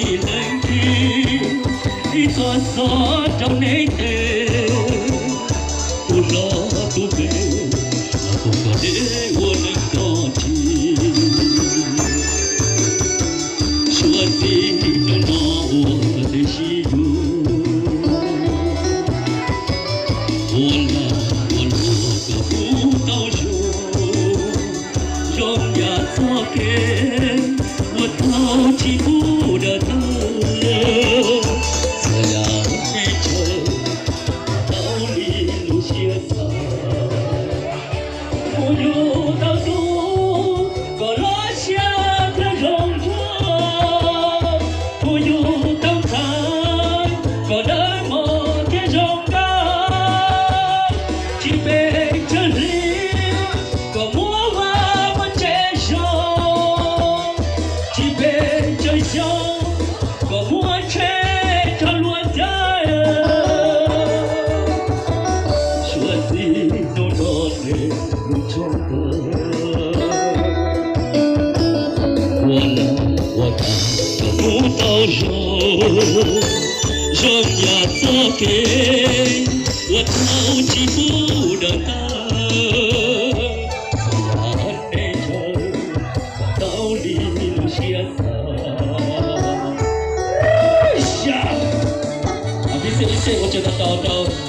Ib leeg khib ib txoj xov rau neb tes, tus hlob tus npe los tus kom neb ua neej txoj ris. Suav txij hnub no ua teb sib yuav, ua lag ua luam kom kuv tau zoo, zoo yam txoj kev uas tau tsis pub dawm tawg. Txhua yam nej ntshaw tau li lub siab xav. Kuv yug tau tub kom lub siab thiaj zoo nraug, kuv yug tau ntxhais kom dawb mos thiaj zoo nkauj, tsis pes tsawg hli kom muab vaj muab tsev zoo, tsis pes tsawg xyoo kom muab tsheb rau luag caij. Suav txij hnub no tes lub tshoob ntawd ua lag ua tag kom kuv tau zoo, zoo yam txoj kev uas tau tsis pub dawm tawg. Txhua yam nej ntshaw tau li lub siab xav. Ib txhia ib txhia ua tsaug ntau ntau rau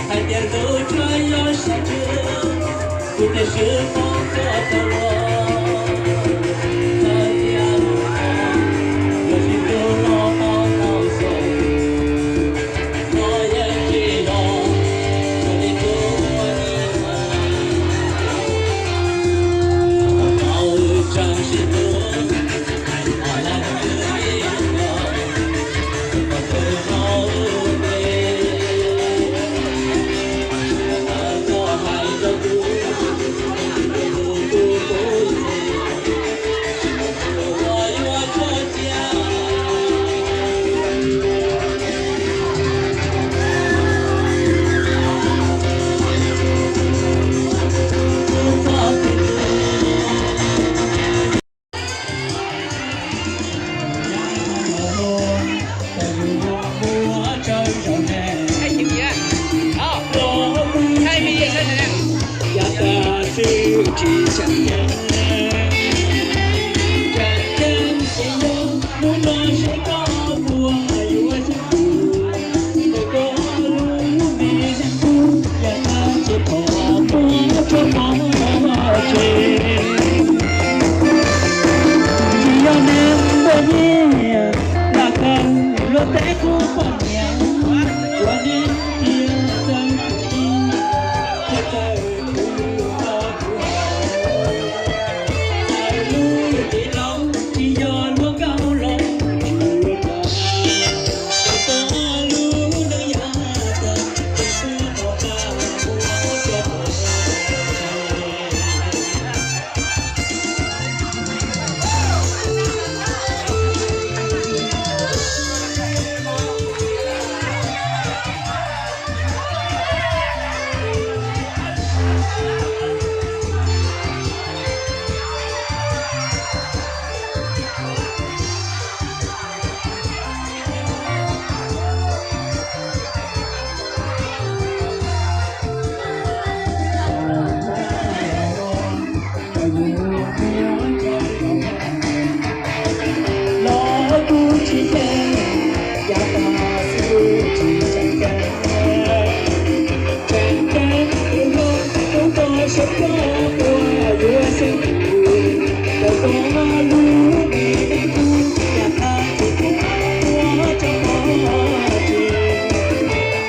hais tias tus tsuas yog sib ntsib, kuv thiaj sib pom txog tau los. Txawm tias lub no yuav tsis hlub los tau tau xyoo, no yeej tsis yog tus tib tug ua niam tais. Tau tseem sib hlub, hais txog leej twg ib yam nkaus, txog tus no ua ke. Txawm koj hais rau kuv, kuv kuv kuv, tsis muaj tus uas yuav txhawj cia. Tsis yog neeg muaj nyiaj, lam kawg luag teb kuv poj niam, ua neeg tiag txawj tus ib, thiaj txawj tus tau tus haus. Txawm lub txiv laus tsis yog luag nkauj los tsis ua cas, txawm lub neej yog tag, txawm xwb tau tag ua rau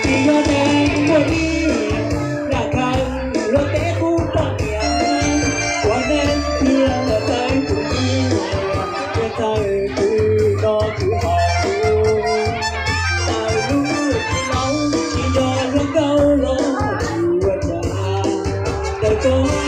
Tsis yog neeg muaj nyiaj, lam kawg luag teb kuv poj niam, ua neeg tiag txawj tus ib, thiaj txawj tus tau tus haus. Txawm lub txiv laus tsis yog luag nkauj los tsis ua cas, Koj